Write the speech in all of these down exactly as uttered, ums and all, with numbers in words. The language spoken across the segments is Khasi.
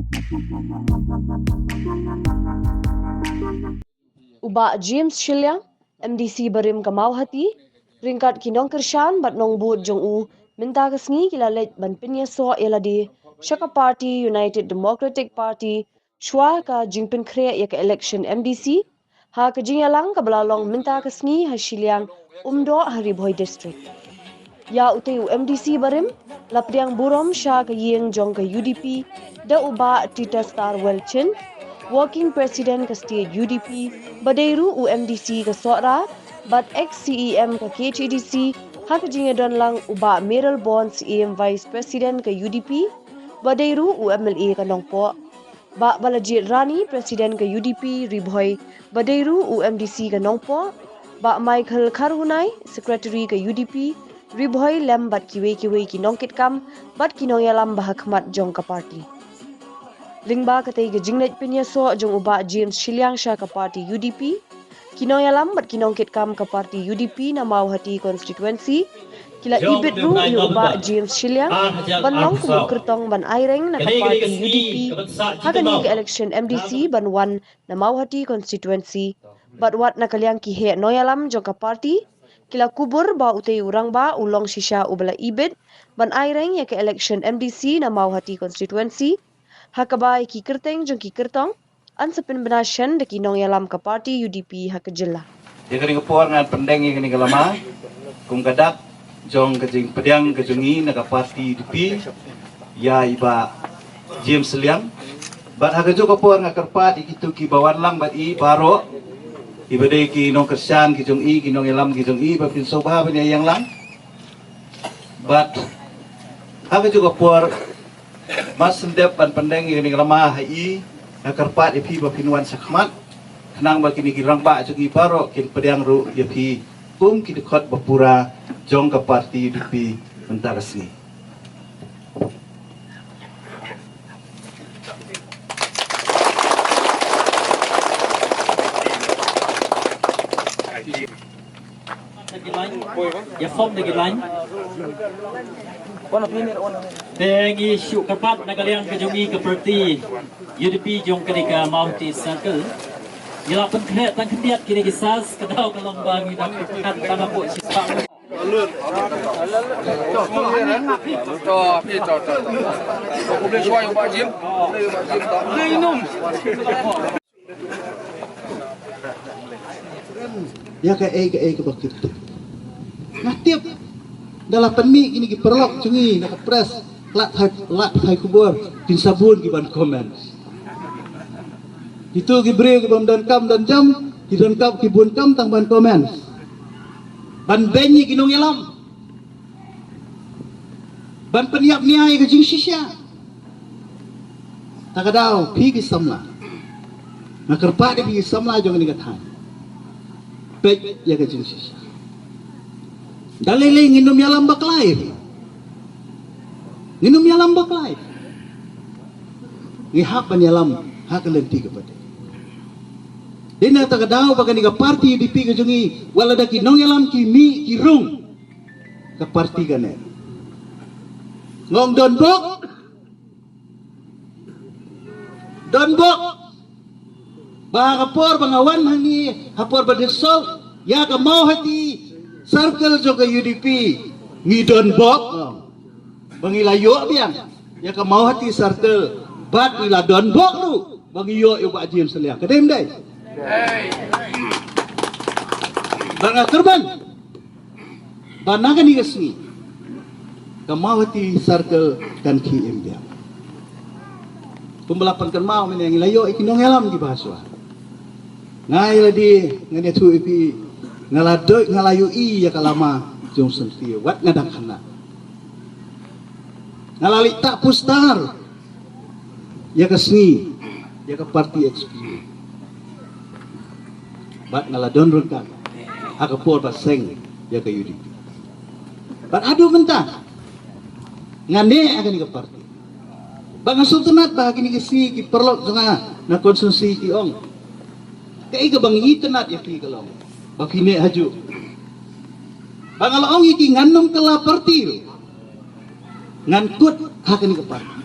U Bah James Shilliang, M D C barim ka Mawhati, ryngkat ki nongkyrshan bad nongbud jong u, mynta ka sngi ki la leit ban pynïasoh ïa lade sha ka party United Democratic Party, shuwa ka jingpynkhreh ïa ka election M D C, ha ka jingïalang kaba la long mynta ka sngi ha Shilliang, Umdoh ha Ri Bhoi District. Ïa utei u M D C barim, la pdiang burom sha ka ïing jong ka U D P, da u Bah Titus Tarwel Chin, Working President ka State U D P, ba dei ruh u M D C ka Sohra, bad ex C E M ka K H A D C, ha ka jingïadon lang u Bah Mayralborn Syiem, Vice President ka U D P, ba dei ruh u M L A ka Nongpoh, Bah Balajied Rani, President ka U D P Ri Bhoi, ba dei ruh u M D C ka Nongpoh, Bah Michael Kharhunai, Secretary ka U D P Ri Bhoi, lem bad kiwei kiwei ki nongkitkam bad ki nongïalam ba ha khmat jong ka party. Lyngba katei ka jingleit pynïasoh jong u Bah James Shilliang sha ka party U D P, ki nongïalam bad ki nongkitkam ka party U D P na Mawhati constituency ki la ibit ruh ïa u Bah James Shilliang ban long kum u kyrtong ban aireng na ka party U D P ha kane ka election M D C ban wan na Mawhati constituency. Bad wat na ka liang ki heh nongïalam jong ka party ki la kubur ba utei u rangbah u long shisha uba la ibit ban aireng ïa ka election M D C na Mawhati constituency, ha kaba ïa ki kyrteng jong ki kyrtong yn sa pynbna shen da ki nongïalam ka party U D P ha ka jylla. Ïa kane ka por ngan pyndeng ïa kane ka lama kum ka dak jong ka jingpdiang ka jong ngi na ka party U D P ïa i Bah James Shilliang. Bad ha kajuh ka por nga kyrpad ïa kito kiba wan lang bad i baroh, kiba dei ki nongkyrshan ki jong i, ki nongïalam ki jong i, ba phin sngewbha ban ïa ïeng lang. Bad ha kajuh ka por, mar shen dep ban pyndeng ïa kane ka lama ha i, nga kyrpad ïa phi ba phin wan shakhmat, khnang ba kine ki rangbah jong i baroh kin pdiang ruh ïa phi kum ki dkhot ba pura jong ka party U D P mynta ka sngi. Ïa form da ki line. Te ngi shu kyrpad na ka liang ka jong ngi ka party U D P jong kane ka Mawhati Circle. Ngi la pynkhreh tang khyndiat kine ki size, ka daw ka long ba ngi dang pynkat tang hapoh shispah. Ïa kaei kaei kaba kit. Nga tip da la pynmih kine ki paralok jong ngi na ka press, lad phai, lad phai khubor, kin sa bun ki ban comment. Kito ki briew ki bym don kam don jam, ki don kam, ki bun kam tang ban comment. Ban beiñ ïa ki nongïalam. Ban pynïap nia ïa ka jingshisha. Ta ka daw phi ki samla, nga kyrpad ïa phi ki samla jong kane ka thaiñ, peit ïa ka jingshisha. Da lei lei ngin ym ïalam bakla ïa phi. Ngin ym ïalam bakla ïa phi. Ngi hap ban ïalam ha ka lynti kaba dei. Dei na ta ka daw ba kane ka party U D P ka jong ngi, wat la da ki nongïalam ki mih ki rung, ka party kane. Nga ong donbok. Donbok. Ba ha ka por ba nga wan hangne, ha por ba dissolve ïa ka Mawhati Circle jong ka U D P, ngi donbok, ba ngi la ïoh biang ïa ka Mawhati Circle, bad ngi la donbok ruh ba ngi ïoh ïa u Bah James Shilliang. Ka dei ym dei? Ba nga kyrmen ba na kane ka sngi ka Mawhati Circle kan khie im biang. Kumba la pynkynmaw mynne, ngi la ïoh ïa ki nongïalam kiba ha shuwa. Nga ïa lade ngan ïathuh ïa phi, nga la doi, nga la ïohi ïa ka lama jong Syntiew wat nga dang khynnah. Nga la leit tah poster ïa ka sngi ïa ka party H P U. Bad nga la don ryngkat ha ka por ba seng ïa ka U D P. Bad haduh mynta nga neh ha kane ka party. Ba nga sngewtynnat ba ha kine ki sngi ki paralok jong nga na constituency ki ong, kaei kaba ngi itynnat ïa phi ka long ba phi neh hajuh. Ba nga la ong ïa ki ngan ym kylla party ruh, ngan kut ha kane ka party.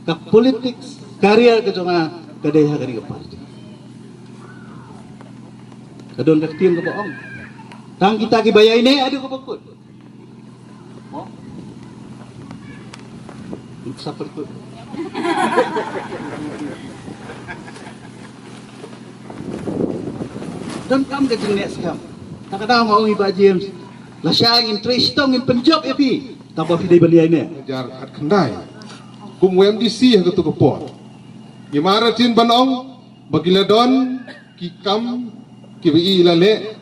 Ka politics, career ka jong nga ka dei ha kane ka party. Ka don ka ktien kaba ong, tang kita kiba ïaineh haduh kaba kut. Mo? Sa perkut. Donkam ka jingneh skhem. Ta ka daw nga ong ïa i Bah James, lashai ngin trei shitom, ngin pynjop ïa phi. Tangba phi dei ban ïaineh. Jar khatkhyndai kum u MDC ha kato ka por. Ngi mar ruh ban ong ba ki la don ki kam kiba i la leh.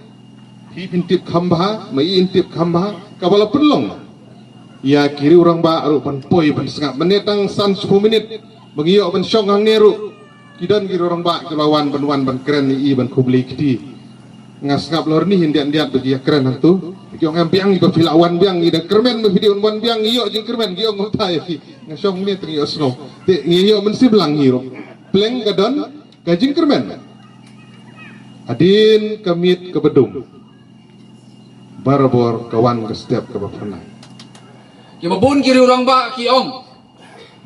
Phi phin tip kham bha, ma i in tip kham bha kaba la pynlong ïa ki riew rangbah ruh ban poi ban sngap. Mynne tang san shiphew minit ba ngi ïoh ban shong hangne ruh, ki don ki riew rangbah kiba wan ban, wan ban kren ïa i, ban khublei kti. Nga sngap lor ni, hyndiat hyndiat ba ki ïa kren hangto. Ki ong, em biang, iba phi la wan biang, i da kyrmen ma phi dei wan, wan biang, ïoh jingkyrmen, ki ong kumta ïa phi. Nga shong mynne tang ïoh sngew. Te ngi ïoh mynsiem lang hi ruh. Pleng ka don ka jingkyrmen. Hadien ka miet kaba dum, barabor ka wan ka step kaba phyrnai. Kiba bun ki riew rangbah ki ong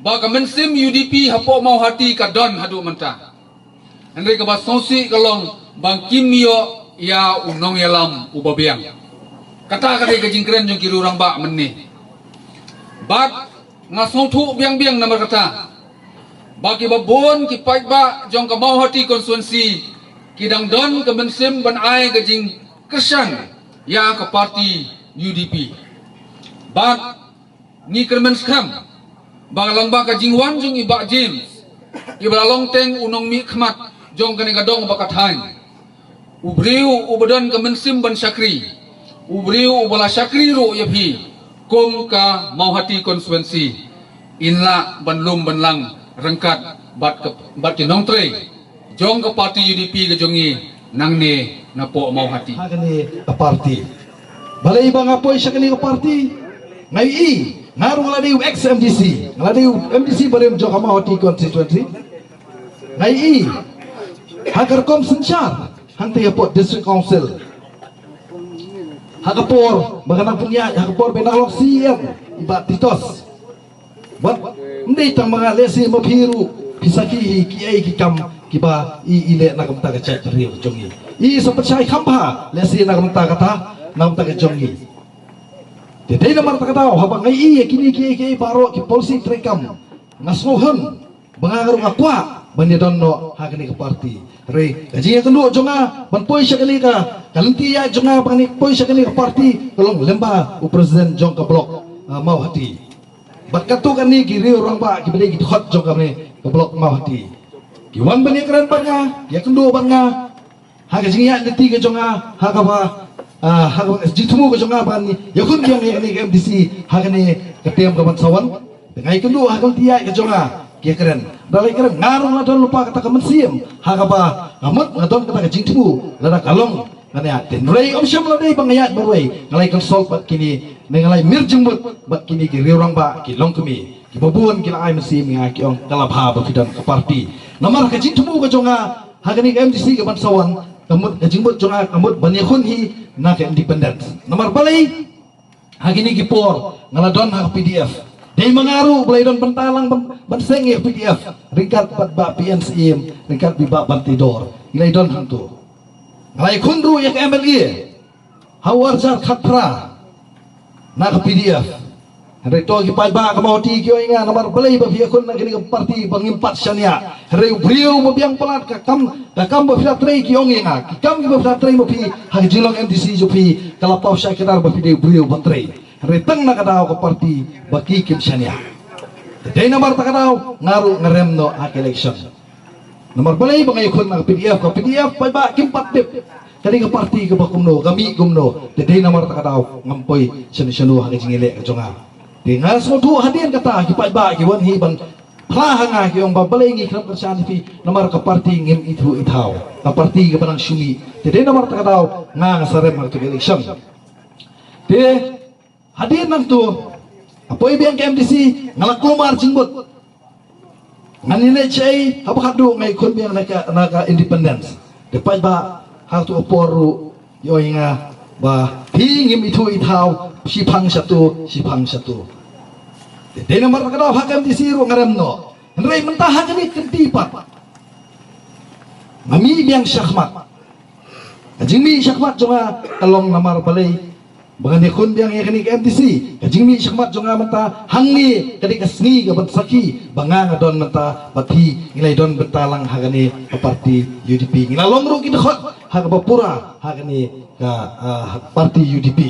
ba ka mynsiem UDP hapoh Mawhati ka don haduh mynta. Hynrei kaba sngewsih ka long ba kim ïoh ïa u nongïalam uba biang. Kata ka dei ka jingkren jong ki riew rangbah mynne. Bad nga sngewthuh biang biang namar kata ba kiba bun ki paidbah jong ka Mawhati constituency ki dang don ka mynsiem ban ai ka jingkyrshan ïa ka party UDP. Bad ngi kyrmen skhem ba ka long ba ka jingwan jong i Bah James, iba la long teng u nongmihkhmat jong kane ka dong ba ka thaiñ, u briew uba don ka mynsiem ban shakri, u briew uba la shakri ruh ïa phi kum ka Mawhati constituency, in lah ban lum ban lang ryngkat bad ka, bad ki nongtrei jong ka party UDP ka jong ngi nangne napoh Mawhati. Ha kane ka party. Balei ba nga poi sha kane ka party? Nga ïohi, nga ruh nga la dei u ex MDC, nga la dei u MDC barim jong ka Mawhati constituency. Nga ïohi ha ka rukom synshar hangtei hapoh District Council, ha ka por ba ka nang pynïaid, ha ka por ba nang long CEM i Bah Titos. Wat, ym dei tang ma nga, lehse ma phi ruh phi sakhi hi kiei ki kam kiba i, i leh na ka bynta ka jaitbynriew jong ngi. I sa pynshai kham bha lehse na ka bynta kata, na ka bynta ka jong ngi. Te dei namar kata ka daw haba nga ïohi ïa kine kiei kiei baroh ki policy treikam, nga sngewhun ba nga ruh nga kwah ban ïadon noh ha kane ka party. Hynrei ka jingïakynduh jong nga ban poi sha kane ka, ka lynti ïaid jong nga ban poi sha kane ka party ka long lyngba u president jong ka block, ah, Mawhati. Bad katto katne ki riew rangbah kiba dei ki dkhot jong kane ka block Mawhati, ki wan ban ïakren bad nga, ïakynduh bad nga ha ka jingïaid lynti ka jong nga, ha kaba, ah, ha kaba jingthmu ka jong nga ban ïakhun biang ïa kane ka MDC ha kane ka term kaban sa wan. Te nga ïakynduh ha ka lynti ïaid ka jong nga, ki ïakren. Da la ïakren, nga ruh nga don lypa kata ka mynsiem ha kaba nga mut nga don kata ka jingthmu lada ka long ngan ïaid. Te hynrei ym shym la dei ba nga ïaid marwei, nga la ïa consult bad kine, ne nga la ïa mir jingmut bad kine ki riew rangbah ki longkmie kiba bun ki la ai mynsiem ïa nga, ki ong ka la bha ba phi don ka party. Namar ka jingthmu ka jong nga ha kane ka MDC kaban sa wan, ka mut, ka jingmut jong nga ka mut ban ïakhun hi na ka independence. Namar balei? Ha kine ki por nga la don ha ka PDF. Dei ma nga ruh ba la ïadon bynta lang ban, ban seng ïa ka PDF ryngkat bad Bah P N Syiem, ryngkat bad Bah Banteidor. Ngi la ïadon hangto. Nga la ïakhun ruh ïa ka MLA ha u arhajar khatphra na ka PDF. Hynrei to ki paidbah ka Mawhati ki ong ïa nga, namar balei ba phi ïakhun na kane ka party ba ngim pat shaniah? Hynrei u briew ba biang palat, ka kam, ka kam ba phi la trei, ki ong ïa nga, ki kam kiba phi la trei ma phi ha ka jinglong MDC jong phi ka la paw shai kdar ba phi dei u briew ba trei. Hynrei tang na ka daw ka party ba ki kim shaniah. Te dei namar kata ka daw nga ruh nga rem noh ha ka election. Namar balei ba nga ïakhun na ka PDF? Ka PDF paidbah kim pat tip ka dei ka party kaba kumno, ka mih kumno. Te dei namar kata ka daw ngam poi shano shano ha ka jingïaleh ka jong nga. Te nga sngewthuh hadien kata ki paidbah ki wan hi ban phla ha nga, ki ong ba balei ngi khlem kyrshan ïa phi, namar ka party ngim ithuh ithaw, ka party kaba nang shu mih. Te dei namar kata ka daw nga, nga sa rem ha kato ka election. Te hadien nangto, nga poi biang ka MDC, nga la kulmar jingmut. Ngan ïaleh shaei, haba khatduh nga ïakhun biang na ka, na ka independence. Te paidbah ha kato ka por ruh ki ong ïa nga ba phi ngim ithuh ithaw, shiphang shato, shiphang shato. Te dei namar kata ka daw ha ka MDC ruh nga rem noh. Hynrei mynta ha kane ka kynti pat, nga mih biang shakhmat. Ka jingmih shakhmat jong nga ka long namar balei ba ngan ïakhun biang ïa kane ka M D C. Ka jingmih shakhmat jong nga mynta hangne ka dei ka sngi ka ban sakhi ba nga nga don mynta bad phi ngi la don bynta lang ha kane ka party U D P. Ngi la long ruh ki dkhot ha kaba pura ha kane ka, ah, party U D P.